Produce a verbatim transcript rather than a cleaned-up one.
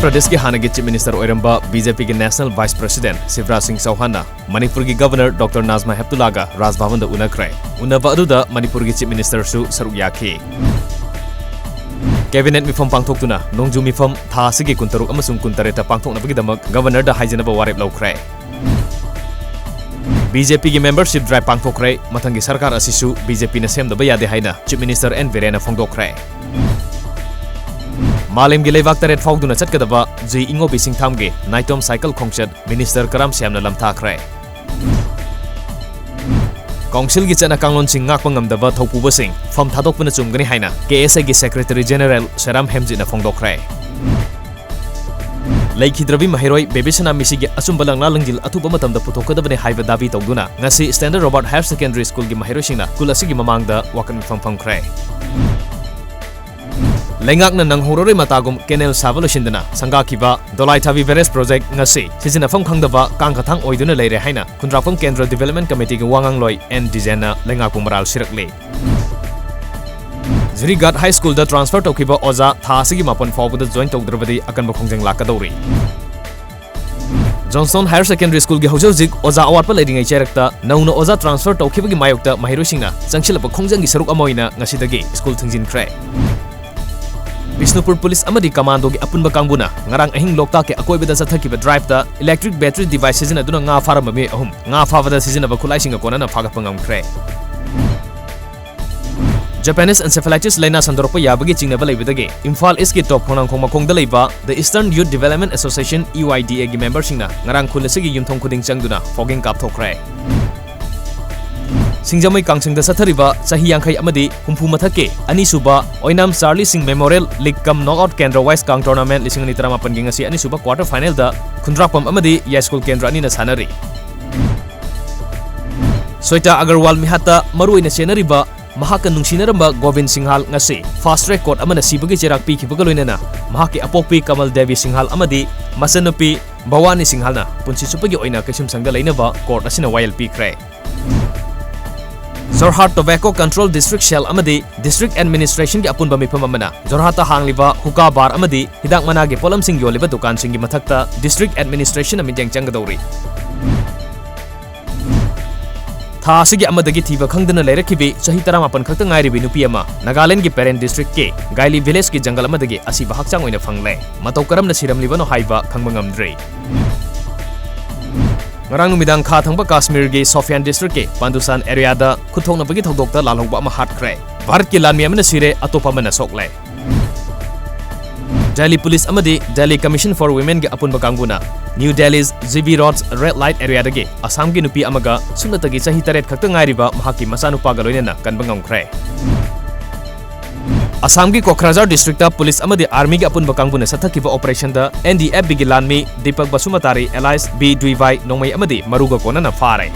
ꯄ꯭ꯔꯗꯦꯁꯀꯤ ꯍꯥꯟꯅꯒꯤ Chief Minister ꯑꯣꯏꯔꯝꯕ BJPꯒꯤ National Vice President ꯁꯤꯕꯔꯥꯖ ꯁꯤꯡ ꯆꯧꯍꯥꯟꯅ ꯃꯅꯤꯄꯨꯔꯒꯤ Governor Doctor ꯅꯥꯖꯃꯥ ꯍꯦꯞꯇꯨꯂꯥꯒ ꯔꯥꯖ ꯚꯕꯟꯗ ꯎꯅꯈ꯭ꯔꯦ꯫ ꯎꯅꯕ ꯑꯗꯨꯗ ꯃꯅꯤꯄꯨꯔꯒꯤ Chief Ministerꯁꯨ ꯁꯔꯨꯛ ꯌꯥꯈꯤ꯫ Cabinet ꯃꯤꯐꯝ ꯄꯥꯡꯊꯣꯛꯇꯨꯅ ꯅꯣꯡꯖꯨ ꯃꯤꯐꯝ ꯊꯥ ꯑꯁꯤꯒꯤ ꯀꯨꯟꯇꯔꯨꯛ ꯑꯃꯁꯨꯡ ꯀꯨꯟꯇꯔꯦꯠꯇ ꯄꯥꯡꯊꯣꯛꯅꯕꯒꯤꯗꯃꯛ Governorꯗ ꯍꯥꯏꯖꯅꯕ ꯋꯥꯔꯦꯞ ꯂꯧꯈ꯭ꯔꯦ꯫ BJPꯒꯤ membership drive ꯄꯥꯡꯊꯣꯛꯈ꯭ꯔꯦ꯫ ꯃꯊꯪꯒꯤ ꯁꯔꯀꯥꯔ ꯑꯁꯤꯁꯨ BJPꯅ ꯁꯦꯝꯗꯕ ꯌꯥꯗꯦ ꯍꯥꯏꯅ Chief Minister ꯑꯦꯟ ꯕꯤꯔꯦꯟꯅ ꯐꯣꯡꯗꯣꯛꯈ꯭ꯔꯦ꯫ ꯃꯥꯂꯦꯝꯒꯤ ꯂꯩꯕꯥꯛ ꯇꯔꯦꯠ ꯐꯥꯎꯗꯨꯅ ꯆꯠꯀꯗꯕ ꯖꯤ ꯏꯉꯣꯕꯤ ꯁꯤꯡꯊꯥꯝꯒꯤ ꯅꯥꯏꯇꯣꯝ ꯁꯥꯏꯀꯜ ꯈꯣꯡꯆꯠ Minister ꯀꯔꯥꯝ ꯁ꯭ꯌꯥꯝꯅ ꯂꯝꯊꯥꯈ꯭ꯔꯦ꯫ Councilꯒꯤ ꯆꯠꯅ ꯀꯥꯡꯂꯣꯟꯁꯤꯡ ꯉꯥꯛꯄ ꯉꯝꯗꯕ ꯊꯧꯄꯨꯕꯁꯤꯡ ꯐꯝ ꯊꯥꯗꯣꯛꯄꯅ ꯆꯨꯝꯒꯅꯤ ꯍꯥꯏꯅ KSAꯒꯤ Secretary General ꯁꯦꯔꯥꯝ ꯍꯦꯝꯖꯤꯠꯅ ꯐꯣꯡꯗꯣꯛꯈ꯭ꯔꯦ꯫ ꯂꯩꯈꯤꯗ꯭ꯔꯕꯤ ꯃꯍꯩꯔꯣꯏ ꯕꯦꯕꯤꯁꯅꯥ ꯃꯤꯁꯤꯒꯤ ꯑꯆꯨꯝꯕ ꯂꯪꯂꯥ ꯂꯪꯖꯤꯜ ꯑꯊꯨꯕ ꯃꯇꯝꯗ ꯄꯨꯊꯣꯛꯀꯗꯕꯅꯤ ꯍꯥꯏꯕ ꯗꯥꯕꯤ ꯇꯧꯗꯨꯅ ꯉꯁꯤ Standard Robert Higher Secondary Schoolꯒꯤ ꯃꯍꯩꯔꯣꯏꯁꯤꯡꯅ ꯁ꯭ꯀꯨꯜ ꯑꯁꯤꯒꯤ ꯃꯃꯥꯡꯗ ꯋꯥꯀꯠ ꯃꯤꯐꯝ ꯐꯝꯈ꯭ꯔꯦ꯫ ꯂꯩꯉꯥꯛꯅ ꯅꯪꯍꯧꯔꯔꯣꯏ ꯃꯇꯥꯒꯨꯝ canal ꯁꯥꯕ ꯂꯣꯏꯁꯤꯟꯗꯅ ꯁꯪꯒꯥꯈꯤꯕ ꯗꯣꯂꯥꯏꯊꯥꯕꯤ barrage project ꯉꯁꯤ ꯁꯤꯖꯤꯟꯅꯐꯝ ꯈꯪꯗꯕ ꯀꯥꯡꯈꯊꯥꯡ ꯑꯣꯏꯗꯨꯅ ꯂꯩꯔꯦ ꯍꯥꯏꯅ ꯈꯨꯟꯗ꯭ꯔꯥꯛꯄꯝ ꯀꯦꯟꯗ꯭ꯔ Development Committeeꯒꯤ ꯋꯥꯉꯥꯡꯂꯣꯏ ꯑꯦꯟ ꯗꯤꯖꯦꯟꯅ ꯂꯩꯉꯥꯛꯄꯨ ꯃꯔꯥꯜ ꯁꯤꯔꯛꯂꯤ꯫ ꯖꯤꯔꯤꯒꯥꯠ High Schoolꯗ transfer ꯇꯧꯈꯤꯕ ꯑꯣꯖꯥ ꯊꯥ ꯑꯁꯤꯒꯤ ꯃꯥꯄꯟ ꯐꯥꯎꯕꯗ join ꯇꯧꯗ꯭ꯔꯕꯗꯤ ꯑꯀꯟꯕ ꯈꯣꯡꯖꯪ ꯂꯥꯛꯀꯗꯧꯔꯤ꯫ Johnstone Higher Secondary Schoolꯒꯤ ꯍꯧꯖꯤꯛ ꯍꯧꯖꯤꯛ ꯑꯣꯖꯥ ꯑꯋꯥꯠꯄ ꯂꯩꯔꯤꯉꯩ ꯆꯩꯔꯛꯇ ꯅꯧꯅ ꯑꯣꯖꯥ transfer ꯇꯧꯈꯤꯕꯒꯤ ꯃꯥꯌꯣꯛꯇ ꯃꯍꯩꯔꯣꯏꯁꯤꯡꯅ ꯆꯪꯁꯤꯜꯂꯛꯄ ꯈꯣꯡꯖꯪꯒꯤ ꯁꯔꯨꯛ ꯑꯃ ꯑꯣꯏꯅ ꯉꯁꯤꯗꯒꯤ ꯁ꯭ꯀꯨꯜ ꯊꯤꯡꯖꯤꯟꯈ꯭ꯔꯦ꯫ ꯕꯤꯁꯅꯨꯄꯨꯔ ꯄꯨꯂꯤꯁ ꯑꯃꯗꯤ ꯀꯃꯥꯟꯗꯣꯒꯤ ꯑꯄꯨꯟꯕ ꯀꯥꯡꯕꯨꯅ ꯉꯔꯥꯡ ꯑꯍꯤꯡ ꯂꯣꯛꯇꯥꯛꯀꯤ ꯑꯀꯣꯏꯕꯗ ꯆꯠꯊꯈꯤꯕ driveꯇ electric battery device ꯁꯤꯖꯤꯟꯅꯗꯨꯅ ꯉꯥ ꯐꯥꯔꯝꯕ ꯃꯤꯑꯣꯏ ꯑꯍꯨꯝ ꯉꯥ ꯐꯥꯕꯗ ꯁꯤꯖꯤꯟꯅꯕ ꯈꯨꯠꯂꯥꯏꯁꯤꯡꯒ ꯀꯣꯟꯅꯅ ꯐꯥꯒꯠꯄ ꯉꯝꯈ꯭ꯔꯦ꯫ Japanese encephalitis ꯂꯥꯏꯅꯥ ꯁꯟꯗꯣꯔꯛꯄ ꯌꯥꯕꯒꯤ ꯆꯤꯡꯅꯕ ꯂꯩꯕꯗꯒꯤ ꯏꯝꯐꯥꯜ ꯏꯁꯀꯤ ꯇꯣꯞ ꯈꯣꯡꯅꯥꯡꯈꯣꯡ ꯃꯈꯣꯡꯗ ꯂꯩꯕ The Eastern Youth Development Association, EYDAꯒꯤ memberꯁꯤꯡꯅ ꯉꯔꯥꯡ ꯈꯨꯜ ꯑꯁꯤꯒꯤ ꯌꯨꯝꯊꯣꯡ ꯈꯨꯗꯤꯡ ꯆꯪꯗꯨꯅ fogging ꯀꯥꯞꯊꯣꯛꯈ꯭ꯔꯦ꯫ ꯁꯤꯡꯖꯃꯩ ꯀꯥꯡꯁꯪꯗ ꯆꯠꯊꯔꯤꯕ ꯆꯍꯤ ꯌꯥꯡꯈꯩ ꯑꯃꯗꯤ ꯍꯨꯝꯐꯨ ꯃꯊꯛꯀꯤ ꯑꯅꯤꯁꯨꯕ ꯑꯣꯏꯅꯥꯝ ꯆꯥꯔꯂꯤ ꯁꯤꯡ Memorial League cum Knockout Kendra Wise Kang Tournament ꯂꯤꯁꯤꯡ ꯑꯅꯤ ꯇꯔꯥꯃꯥꯄꯟꯒꯤ ꯉꯁꯤ ꯑꯅꯤꯁꯨꯕ quarter finalꯗ ꯈꯨꯟꯗ꯭ꯔꯥꯛꯄꯝ ꯑꯃꯗꯤ ꯌꯥꯏꯁ꯭ꯀꯨꯜ ꯀꯦꯟꯗ꯭ꯔ ꯑꯅꯤꯅ ꯁꯥꯟꯅꯔꯤ꯫ ꯁ꯭ꯋꯦꯇꯥ ꯑꯒꯔꯋꯥꯜ ꯃꯤꯍꯥꯠꯇ ꯃꯔꯨꯑꯣꯏꯅ ꯆꯦꯟꯅꯔꯤꯕ ꯃꯍꯥꯛꯀ ꯅꯨꯡꯁꯤꯅꯔꯝꯕ ꯒꯣꯕꯤꯟ ꯁꯤꯡꯍꯥꯜ ꯉꯁꯤ fast track court ꯑꯃꯅ ꯁꯤꯕꯒꯤ ꯆꯩꯔꯥꯛ ꯄꯤꯈꯤꯕꯒ ꯂꯣꯏꯅꯅ ꯃꯍꯥꯛꯀꯤ ꯑꯄꯣꯛꯄꯤ ꯀꯃꯜ ꯗꯦꯕꯤ ꯁꯤꯡꯍꯥꯜ ꯑꯃꯗꯤ ꯃꯆꯟꯅꯨꯄꯤ ꯚꯋꯥꯅꯤ ꯁꯤꯡꯍꯥꯜꯅ ꯄꯨꯟꯁꯤ ꯆꯨꯞꯄꯒꯤ ꯑꯣꯏꯅ ꯀꯩꯁꯨꯝꯁꯪꯗ ꯂꯩꯅꯕ court ꯑꯁꯤꯅ ꯋꯥꯌꯦꯜ ꯄꯤꯈ꯭ꯔꯦ꯫ Jorhat Tobacco Control District Cell ꯑꯃꯗꯤ District Administration ꯒꯤ ꯑꯄꯨꯟꯕ ꯃꯤꯐꯝ ꯑꯃꯅ ꯖꯣꯔꯍꯥꯠꯇ ꯍꯥꯡꯂꯤꯕ hookah bar ꯑꯃꯗꯤ ꯍꯤꯗꯥꯛ ꯃꯅꯥꯒꯤ ꯄꯣꯠꯂꯝꯁꯤꯡ ꯌꯣꯜꯂꯤꯕ ꯗꯨꯀꯥꯟꯁꯤꯡꯒꯤ ꯃꯊꯛꯇ District Administration ꯅ ꯃꯤꯠꯌꯦꯡ ꯆꯪꯒꯗꯧꯔꯤ꯫ ꯊꯥ ꯑꯁꯤꯒꯤ ꯑꯃꯗꯒꯤ ꯊꯤꯕ ꯈꯪꯗꯅ ꯂꯩꯔꯛꯈꯤꯕꯤ ꯆꯍꯤ ꯇꯔꯥꯃꯥꯄꯟ ꯈꯛꯇ ꯉꯥꯏꯔꯤꯕꯤ ꯅꯨꯄꯤ ꯑꯃ ꯅꯥꯒꯥꯂꯦꯟꯗꯒꯤ ꯄꯦꯔꯦꯟ ꯗꯤꯁꯇ꯭ꯔꯤꯛꯀꯤ ꯒꯥꯏꯂꯤ ꯚꯤꯂꯦꯖꯀꯤ ꯖꯪꯒꯜ ꯑꯃꯗꯒꯤ ꯑꯁꯤꯕ ꯍꯛꯆꯥꯡ ꯑꯣꯏꯅ ꯐꯪꯂꯦ꯫ ꯃꯇꯧ ꯀꯔꯝꯅ ꯁꯤꯔꯝꯂꯤꯕꯅꯣ ꯍꯥꯏꯕ ꯈꯪꯕ ꯉꯝꯗ꯭ꯔꯤ꯫ ꯉꯔꯥꯡ ꯅꯨꯃꯤꯗꯥꯡ ꯈꯥ ꯊꯪꯕ ꯀꯥꯁꯃꯤꯔꯒꯤ ꯁꯣꯐꯤꯌꯥꯟ ꯗꯤꯁꯇ꯭ꯔꯤꯛꯀꯤ ꯄꯥꯟꯗꯨꯁꯥꯟ ꯑꯦꯔꯤꯌꯥꯗ ꯈꯨꯠꯊꯣꯛꯅꯕꯒꯤ ꯊꯧꯗꯣꯛꯇ ꯂꯥꯜꯍꯧꯕ ꯑꯃ ꯍꯥꯠꯈ꯭ꯔꯦ꯫ ꯚꯥꯔꯠꯀꯤ ꯂꯥꯟꯃꯤ ꯑꯃꯅ ꯁꯤꯔꯦ, ꯑꯇꯣꯞꯄ ꯑꯃꯅ ꯁꯣꯛꯂꯦ꯫ ꯗꯦꯜꯂꯤ ꯄꯨꯂꯤꯁ ꯑꯃꯗꯤ ꯗꯦꯜꯂꯤ ꯀꯃꯤꯁꯟ ꯐꯣꯔ ꯋꯤꯃꯦꯟꯒꯤ ꯑꯄꯨꯟꯕ ꯀꯥꯡꯕꯨꯅ new Delhi G B road red light ꯑꯦꯔꯤꯌꯥꯗꯒꯤ ꯑꯁꯥꯝꯒꯤ ꯅꯨꯄꯤ ꯑꯃꯒ ꯁꯨꯞꯅꯇꯒꯤ ꯆꯍꯤ ꯇꯔꯦꯠ ꯈꯛꯇ ꯉꯥꯏꯔꯤꯕ ꯃꯍꯥꯛꯀꯤ ꯃꯆꯥꯅꯨꯄꯥꯒ ꯂꯣꯏꯅꯅ ꯀꯟꯕ ꯉꯝꯈ꯭ꯔꯦ꯫ ꯑꯁꯥꯝꯒꯤ ꯀꯣꯀ꯭ꯔꯥꯖꯥꯔ ꯗꯤꯁꯇ꯭ꯔꯤꯛꯇ ꯄꯨꯂꯤꯁ ꯑꯃꯗꯤ ꯑꯥꯔꯃꯤꯒꯤ ꯑꯄꯨꯟꯕ ꯀꯥꯡꯕꯨꯅ ꯆꯠꯊꯈꯤꯕ ꯑꯣꯄꯔꯦꯁꯟꯗ ꯑꯦꯟ ꯗꯤ ꯑꯦꯐ ꯕꯤꯒꯤ ꯂꯥꯟꯃꯤ ꯗꯤꯄꯛ ꯕꯁꯨꯃꯇꯥꯔꯤ alias ꯕꯤ ꯗꯨꯏꯕꯥꯏ ꯅꯣꯡꯃꯩ ꯑꯃꯗꯤ ꯃꯔꯨꯒ ꯀꯣꯟꯅꯅ ꯐꯥꯔꯦ꯫